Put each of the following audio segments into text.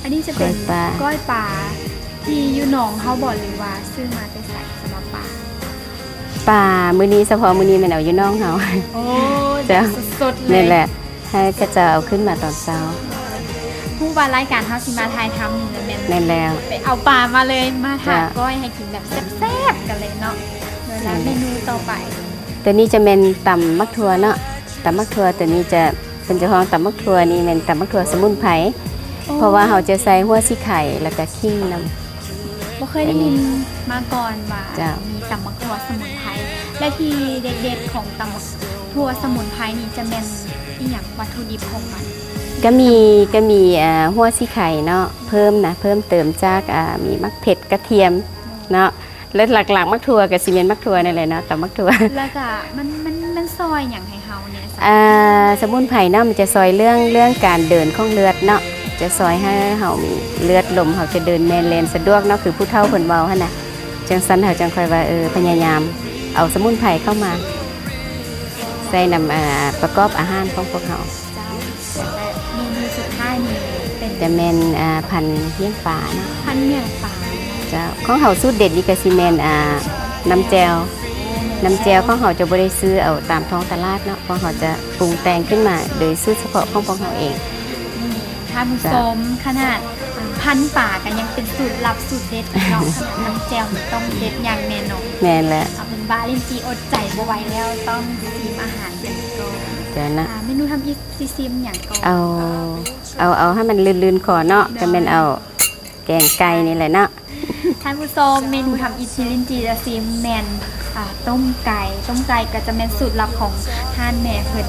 ອັນນີ້ຈະເປັນກ້ອຍປາ ກ້ອຍປາທີ່ຢູ່ໜອງເຮົາບໍ ຫຼືວ່າຊື້ມາແຕ່ໃສສຳລັບປາ? ປາມື້ນີ້ ສະເພາະມື້ນີ້ແມ່ນເອົາຢູ່ໜອງເຮົາ. ໂອ້ ເຈົ້າ ແບບສົດໆເລີຍ. ແມ່ນແຫຼະ ໃຫ້ເຂົາເຈົ້າເອົາຂຶ້ນມາຕອນເຊົ້າ. ຮູ້ວ່າລາຍການເຮົາຊິມາຖ່າຍທຳນີ້ແມ່ນ ແມ່ນແລ້ວ ໄປເອົາປາມາເລີຍ ມາຖ້າ ເຈົ້າ ກ້ອຍໃຫ້ກິນແບບແຊບໆກັນເລີຍເນາະ. ໂດຍແລ້ວເມນູຕໍ່ໄປ ໂຕນີ້ຈະແມ່ນຕຳໝາກຖົ່ວເນາະ. ຕຳໝາກຖົ່ວໂຕນີ້ຈະ ເພິ່ນຈະຮ້ອງຕຳໝາກຖົ່ວນີ້ແມ່ນຕຳໝາກຖົ່ວສະໝຸນໄພ ໂອ້ ເພາະວ່າເຮົາຈະໃສ່ຫົວສີໄຄ ແລ້ວກະຂີງນຳ. ບໍ່ເຄີຍໄດ້ຍິນມາກ່ອນວ່າ ເຈົ້າ ມີຕຳໝາກຖົ່ວສະໝຸນໄພ ແລະທີ່ເດັດໆຂອງຕຳໝາກຖົ່ວສະໝຸນໄພນີ້ຈະແມ່ນອີ່ຫຍັງ ວັດຖຸດິບຂອງມັນ? ກະມີ ກະມີ ອ່າ ຫົວສີໄຄເນາະ ເພີ່ມນະ ເພີ່ມເຕີມຈາກ ອ່າ ມີໝາກເຜັດ ກະທຽມເນາະ ແລະຫຼັກໆໝາກຖົ່ວກະຊິແມ່ນໝາກຖົ່ວນັ້ນແຫຼະເນາະ ຕຳໝາກຖົ່ວ. ແລ້ວກະມັນ ມັນ ມັນຊ່ອຍຫຍັງໃຫ້ ເຮົາແນ່ ອ່າ ສະໝຸນໄພເນາະ ມັນຈະຊ່ອຍເລື່ອງ ເລື່ອງການເດີນຂອງເລືອດເນາະ ຈະຊ່ອຍໃຫ້ເຮົາມີເລືອດລົມ ເຮົາຈະເດີນແລ່ນ ແລ່ນສະດວກເນາະ ຄືຜູ້ເຖົ້າເພິ່ນເວົ້າຫັ້ນນະ. ຈັ່ງຊັ້ນເຮົາຈັ່ງຄ່ອຍວ່າ ເອີ ພະຍາຍາມເອົາສະໝຸນໄພເຂົ້າມາໃສ່ນຳ ອ່າ ປະກອບອາຫານຂອງພວກເຮົາ. ເຈົ້າ ແລະເມນູສຸດທ້າຍນີ້ເປັນ ຈະແມ່ນ ອ່າ ພັນໝ້ຽງປາເນາະ ພັນໝ້ຽງປາ. ເຈົ້າ ຂອງເຮົາສູດເດັດນີ້ກະຊິແມ່ນ ອ່າ ນ້ຳແຈ່ວ ນ້ຳແຈ່ວຂອງເຮົາຈະບໍ່ໄດ້ຊື້ເອົາຕາມທ້ອງຕະຫຼາດເນາະ ພວກເຮົາຈະປຸງແຕ່ງຂຶ້ນມາໂດຍສູດສະເພາະຂອງພວກເຮົາເອງ. ນີ້ທ່ານຜູ້ຊົມ ເຈົ້າ ຂະໜາດ ອ່າ ພັນປາກະຍັງເປັນສູດລັບສູດເດັດເນາະ ຂະໜາດນ້ຳແຈ່ວນີ້ຕ້ອງເດັດຢ່າງແນ່ນອນ. ແມ່ນແຫຼະ ເອົາເປັນວ່າລິນຈີອົດໃຈບໍ່ໄຫວແລ້ວ ຕ້ອງຊີມອາຫານກັນກ່ອນ. ເຈົ້ານະ ອ່າ ເມນູທຳອິດຊິຊີມຫຍັງກ່ອນ? ເອົາ ເອົາ ເອົາໃຫ້ມັນລື່ນໆຄໍເນາະ ໂດຍ ກະແມ່ນເອົາແກງໄກ່ນີ້ແຫຼະເນາະ. ທ່ານຜູ້ຊົມ ເມນູທຳອິດທີ່ລິນຈີຈະຊີມແມ່ນ ອ່າ ຕົ້ມໄກ່ ຕົ້ມໄກ່ກະຈະແມ່ນສູດລັບຂອງຮ້ານແມ່ເພິ່ນ.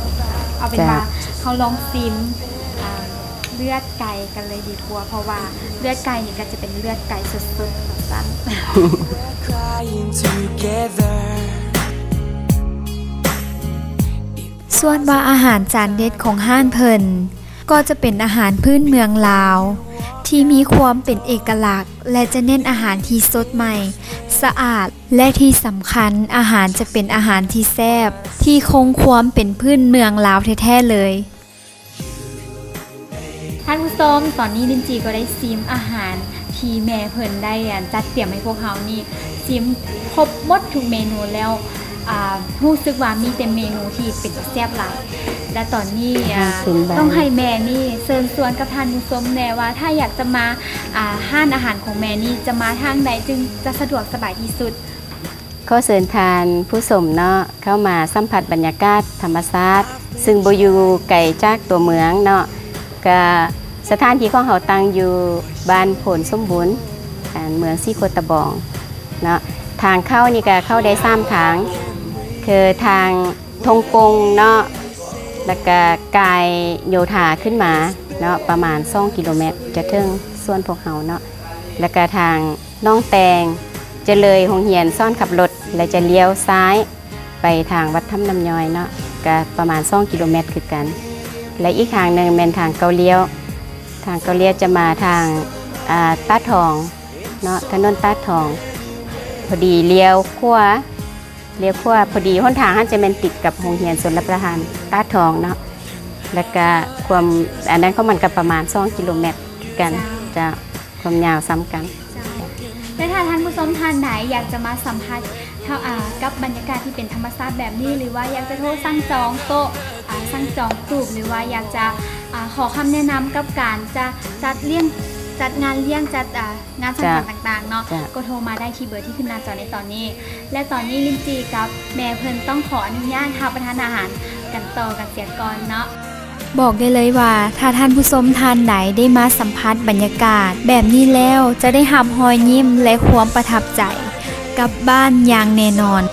ເອົາເປັນວ່າ ເຈົ້າ ເຮົາລອງຊີມ ອ່າ ເລືອດໄກ່ກັນເລີຍດີກວ່າ ເພາະວ່າເລືອດໄກ່ນີ້ກະຈະເປັນເລືອດໄກ່ສົດໆວ່າຊັ້ນ. ສ່ວນວ່າອາຫານຈານເດັດຂອງຮ້ານເພິ່ນ ກໍຈະເປັນອາຫານພື້ນເມືອງລາວ ທີ່ມີຄວາມເປັນເອກະລັກ ແລະ ຈະເນັ້ນອາຫານທີ່ສົດໃໝ່, ສະອາດ ແລະ ທີ່ສຳຄັນ ອາຫານຈະເປັນອາຫານທີ່ແຊບ ທີ່ຄົງຄວາມເປັນພື້ນເມືອງລາວແທ້ໆເລີຍ. ທ່ານຜູ້ຊົມ ຕອນນີ້ລິນຈີກໍໄດ້ຊີມອາຫານທີ່ແມ່ເພິ່ນໄດ້ ອັນ ຈັດຕຽມໃຫ້ພວກເຮົານີ້ ຊີມຄົບໝົດທຸກເມນູແລ້ວ ອ່າ ຮູ້ສຶກວ່າມີແຕ່ເມນູທີ່ເປັນຕາແຊບຫຼາຍ ແລະ ຕອນນີ້ ອ່າ ຕ້ອງໃຫ້ແມ່ນີ້ເຊີນຊວນກັບທ່ານຜູ້ຊົມແນ່ວ່າ ຖ້າຢາກຈະມາ ອ່າ ຮ້ານອາຫານຂອງແມ່ນີ້ ຈະມາທາງໃດຈຶ່ງຈະສະດວກສະບາຍທີ່ສຸດ? ຂໍເຊີນທ່ານຜູ້ຊົມເນາະ ເຂົ້າມາສຳຜັດບັນຍາກາດທຳມະຊາດ ຊຶ່ງບໍ່ຢູ່ໄກຈາກຕົວເມືອງເນາະ. ກະສະຖານທີ່ຂອງເຮົາຕັ້ງຢູ່ບ້ານໂພນສົມບູນ ເມືອງສີໂຄດຕະບອງເນາະ. ທາງເຂົ້ານີ້ກະເຂົ້າໄດ້ສາມທາງ ຄືທາງທົ່ງກົງເນາະ ແລ້ວກະກາຍໂຍທາຂຶ້ນມາເນາະ ປະມານສອງກິໂລແມັດ ຈະເຖິງສວນພວກເຮົາເນາະ. ແລ້ວກະທາງໜອງແຕ່ງ ຈະເລີຍໂຮງຮຽນສອນຂັບລົດ ແລະ ຈະລ້ຽວຊ້າຍໄປທາງວັດຖ້ຳນ້ຳຍ້ອຍເນາະ ກະປະມານສອງກິໂລແມັດຄືກັນ. ແລະ ອີກທາງໜຶ່ງແມ່ນທາງເກົ້າລ້ຽວ ທາງເກົ້າລ້ຽວຈະມາທາງ ອ່າ ຕາດທອງເນາະ ຖະໜົນຕາດທອງ ພໍດີລ້ຽວຂວາ ລ້ຽວຂວາ ພໍດີຫົນທາງຫັ້ນຈະແມ່ນຕິດກັບໂຮງຮຽນຊົນລະປະທານຕາດທອງເນາະ. ແລ້ວກະຄວາມ ອັນນັ້ນຂອງມັນກະປະມານສອງກິໂລແມັດຄືກັນ ເຈົ້າ ເຈົ້າ ຄວາມຍາວສ່ຳກັນ. ເຈົ້າ ແລະ ຖ້າທ່ານຜູ້ຊົມທ່ານໃດຢາກຈະມາສຳຜັດ ເທົ່າ ອ່າ ກັບບັນຍາກາດທີ່ເປັນທຳມະຊາດແບບນີ້ ຫຼືວ່າຢາກຈະໂທສັ່ງຈອງໂຕະ ອ່າ ສັ່ງຈອງຕູບ ຫຼືວ່າຢາກຈະ ອ່າ ຂໍຄຳແນະນຳກັບການຈະຈັດລ້ຽງ ຈັດງານລ້ຽງ ຈັດ ອ່າ ງານສັງສັນຕ່າງໆເນາະ ເຈົ້າ ກໍໂທມາໄດ້ທີ່ເບີທີ່ຂຶ້ນໜ້າຈໍໃນຕອນນີ້. ແລະ ຕອນນີ້ລິນຈີກັບແມ່ເພິ່ນຕ້ອງຂໍອະນຸຍາດຮັບປະທານອາຫານກັນຕໍ່ກັນເສຍກ່ອນເນາະ. ບອກໄດ້ເລີຍວ່າ ຖ້າທ່ານຜູ້ຊົມທ່ານໃດໄດ້ມາສຳຜັດບັນຍາກາດແບບນີ້ແລ້ວ ຈະໄດ້ຮັບຮອຍຍິ້ມ ແລະ ຄວາມປະທັບໃຈກັບບ້ານຢ່າງແນ່ນອນ.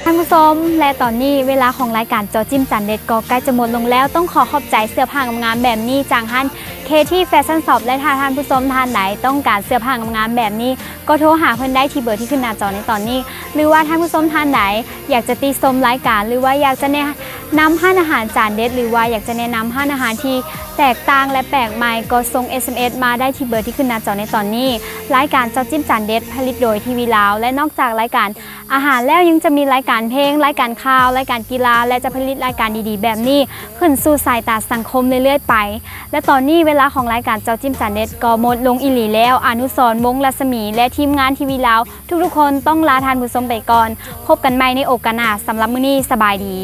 ທ່ານຜູ້ຊົມ ແລະ ຕອນນີ້ເວລາຂອງລາຍການເຈາະຈິ້ມຈານເດັດກໍໃກ້ຈະໝົດລົງແລ້ວ. ຕ້ອງຂໍຂອບໃຈເສື້ອຜ້າງາມໆແບບນີ້ຈາກຮ້ານ ເຄທີ Fashion Shop ແລະ ຖ້າທ່ານຜູ້ຊົມທ່ານໃດຕ້ອງການເສື້ອຜ້າງາມໆແບບນີ້ ກໍໂທຫາເພິ່ນໄດ້ທີ່ເບີທີ່ຂຶ້ນໜ້າຈໍໃນຕອນນີ້ ຫຼືວ່າທ່ານຜູ້ຊົມທ່ານໃດຢາກຈະຕິຊົມລາຍການ ຫຼືວ່າຢາກຈະແນະນຳຮ້ານອາຫານຈານເດັດ ຫຼືວ່າຢາກຈະແນະນຳຮ້ານອາຫານທີ່ແຕກຕ່າງ ແລະ ແປກໃໝ່ ກໍສົ່ງ ເອສເອັມເອສ ມາໄດ້ທີ່ເບີທີ່ຂຶ້ນໜ້າຈໍໃນຕອນນີ້. ລາຍການເຈາະຈິ້ມຈານເດັດ ຜະລິດໂດຍ ທີວີ ລາວ ແລະ ນອກຈາກລາຍການອາຫານແລ້ວ ຍັງຈະມີລາຍການເພງ, ລາຍການຂ່າວ, ລາຍການກິລາ ແລະ ຈະຜະລິດລາຍການດີໆແບບນີ້ຂຶ້ນສູ່ສາຍຕາສັງຄົມເລື້ອຍໆໄປ. ແລະ ຕອນນີ້ເວ ລາຂອງລາຍການເຈົ້າຈິ້ມຈານເດັດກໍໝົດລົງອີ່ຫຼີແລ້ວ. ອານຸສອນ ວົງລັດສະໝີ ແລະ ທີມງານທີວີລາວ ທຸກໆຄົນຕ້ອງລາທ່ານຜູ້ຊົມໄປກ່ອນ. ພົບກັນໃໝ່ໃນໂອກາດໜ້າ. ສຳລັບມື້ນີ້ ສະບາຍດີ.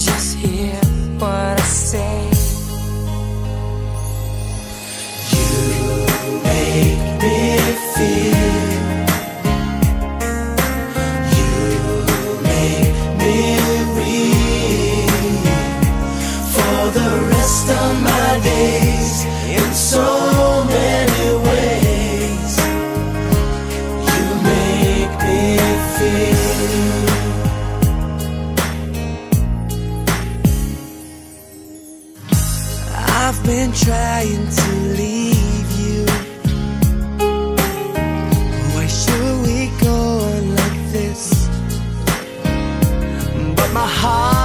Just hear what I say. You make me feel, you make me real. For the rest of my days, in so many ways, you make me feel. I've been trying to leave you. Why should we go on like this? But my heart